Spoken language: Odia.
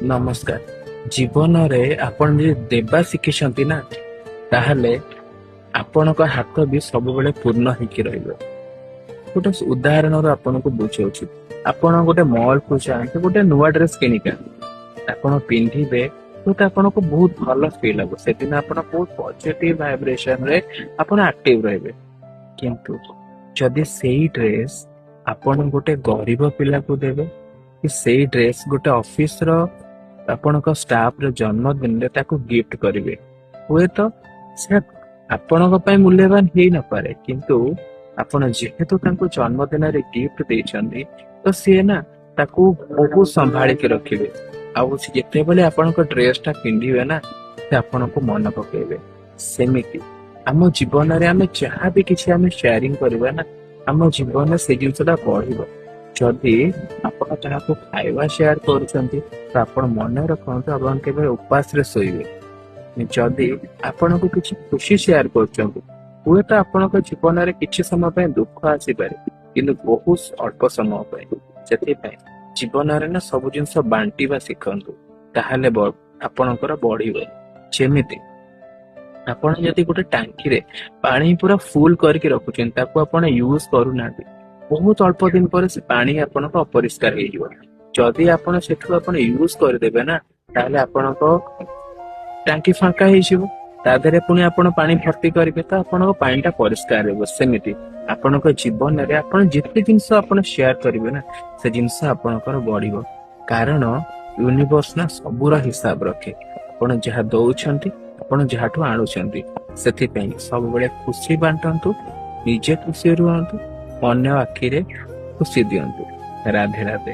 ନମସ୍କାର। ଜୀବନରେ ଆପଣ ଯଦି ଦେବା ଶିଖିଛନ୍ତି ନା, ତାହେଲେ ଆପଣଙ୍କ ହାତ ବି ସବୁବେଳେ ପୂର୍ଣ୍ଣ ହେଇକି ରହିବ। ଗୋଟେ ଉଦାହରଣରୁ ଆପଣଙ୍କୁ ବୁଝଉଛି। ଆପଣ ଗୋଟେ ମଲ୍ କୁ ଯାଆନ୍ତୁ, ଗୋଟେ ନୂଆ ଡ୍ରେସ କିଣିକି ଆଣନ୍ତୁ। ଆପଣ ପିନ୍ଧିବେ, ହୁଏତ ଆପଣଙ୍କୁ ବହୁତ ଭଲ ଫିଲ୍ ହବ। ସେଦିନ ଆପଣ ବହୁତ ପଜିଟିଭ ଭାଇବ୍ରେସନ ରେ ଆପଣ ଆକ୍ଟିଭ ରହିବେ। କିନ୍ତୁ ଯଦି ସେଇ ଡ୍ରେସ ଆପଣ ଗୋଟେ ଗରିବ ପିଲାକୁ ଦେବେ କି ସେଇ ଡ୍ରେସ ଗୋଟେ ଅଫିସ ର ଆପଣଙ୍କ ଷ୍ଟାଫ ର ଜନ୍ମଦିନରେ ତାକୁ ଗିଫ୍ଟ କରିବେ, ହୁଏତ ସେ ଆପଣଙ୍କ ପାଇଁ ମୂଲ୍ୟବାନ ହେଇ ନପାରେ, କିନ୍ତୁ ଆପଣ ଯେହେତୁ ତାଙ୍କୁ ଜନ୍ମଦିନରେ ଗିଫ୍ଟ ଦେଇଛନ୍ତି, ତ ସିଏ ନା ତାକୁ ବହୁତ ସମ୍ଭାଳିକି ରଖିବେ। ଆଉ ସେ ଯେତେବେଳେ ଆପଣଙ୍କ ଡ୍ରେସ ଟା ପିନ୍ଧିବେ ନା, ସେ ଆପଣଙ୍କୁ ମନେ ପକେଇବେ। ସେମିତି ଆମ ଜୀବନରେ ଆମେ ଯାହା ବି କିଛି ଆମେ ସେୟାରିଂ କରିବା ନା, ଆମ ଜୀବନରେ ସେ ଜିନିଷଟା ବଢିବ। ଯଦି ଆପଣ କାହାକୁ ଖାଇବା ସେୟାର କରୁଛନ୍ତି, ତ ଆପଣ ମନେ ରଖନ୍ତୁ, ଆପଣ କେବେ ଉପାସରେ ଶୋଇବେ। ଯଦି ଆପଣଙ୍କୁ କିଛି ଖୁସି ସେୟାର କରୁଛନ୍ତି, ହୁଏତ ଆପଣଙ୍କ ଜୀବନରେ କିଛି ସମୟ ପାଇଁ ଦୁଃଖ ଆସିପାରେ, କିନ୍ତୁ ବହୁତ ଅଳ୍ପ ସମୟ ପାଇଁ। ସେଥିପାଇଁ ଜୀବନରେ ନା ସବୁ ଜିନିଷ ବାଣ୍ଟିବା ଶିଖନ୍ତୁ, ତାହେଲେ ଆପଣଙ୍କର ବଢିବ। ଯେମିତି ଆପଣ ଯଦି ଗୋଟେ ଟାଙ୍କିରେ ପାଣି ପୁରା ଫୁଲ କରିକି ରଖୁଛନ୍ତି, ତାକୁ ଆପଣ ୟୁଜ କରୁନାହାନ୍ତି, ବହୁତ ଅଳ୍ପ ଦିନ ପରେ ସେ ପାଣି ଆପଣଙ୍କ ଅପରିଷ୍କାର ହେଇଯିବ। ଯଦି ଆପଣ ସେଠୁ ଆପଣ ୟୁଜ କରିଦେବେ ନା, ତାହେଲେ ଆପଣଙ୍କ ଟାଙ୍କି ଫାଙ୍କା ହେଇଯିବ। ତା ଦେହରେ ପୁଣି ଆପଣ ପାଣି ଭର୍ତ୍ତି କରିବେ, ତ ଆପଣଙ୍କ ପାଣି ଟା ପରିଷ୍କାର ହେବ। ସେମିତି ଆପଣଙ୍କ ଜୀବନରେ ଆପଣ ଯେତେ ଜିନିଷ ଆପଣ ସେୟାର କରିବେ ନା, ସେ ଜିନିଷ ଆପଣଙ୍କର ବଢିବ। କାରଣ ୟୁନିଭର୍ସ ନା ସବୁର ହିସାବ ରଖେ, ଆପଣ ଯାହା ଦଉଛନ୍ତି, ଆପଣ ଯାହାଠୁ ଆଣୁଛନ୍ତି। ସେଥିପାଇଁ ସବୁବେଳେ ଖୁସି ବାଣ୍ଟନ୍ତୁ, ନିଜେ ଖୁସି ରୁହନ୍ତୁ, ଅନ୍ୟ ଆଖିରେ ଖୁସି ଦିଅନ୍ତୁ। ରାଧେ ରାଧେ।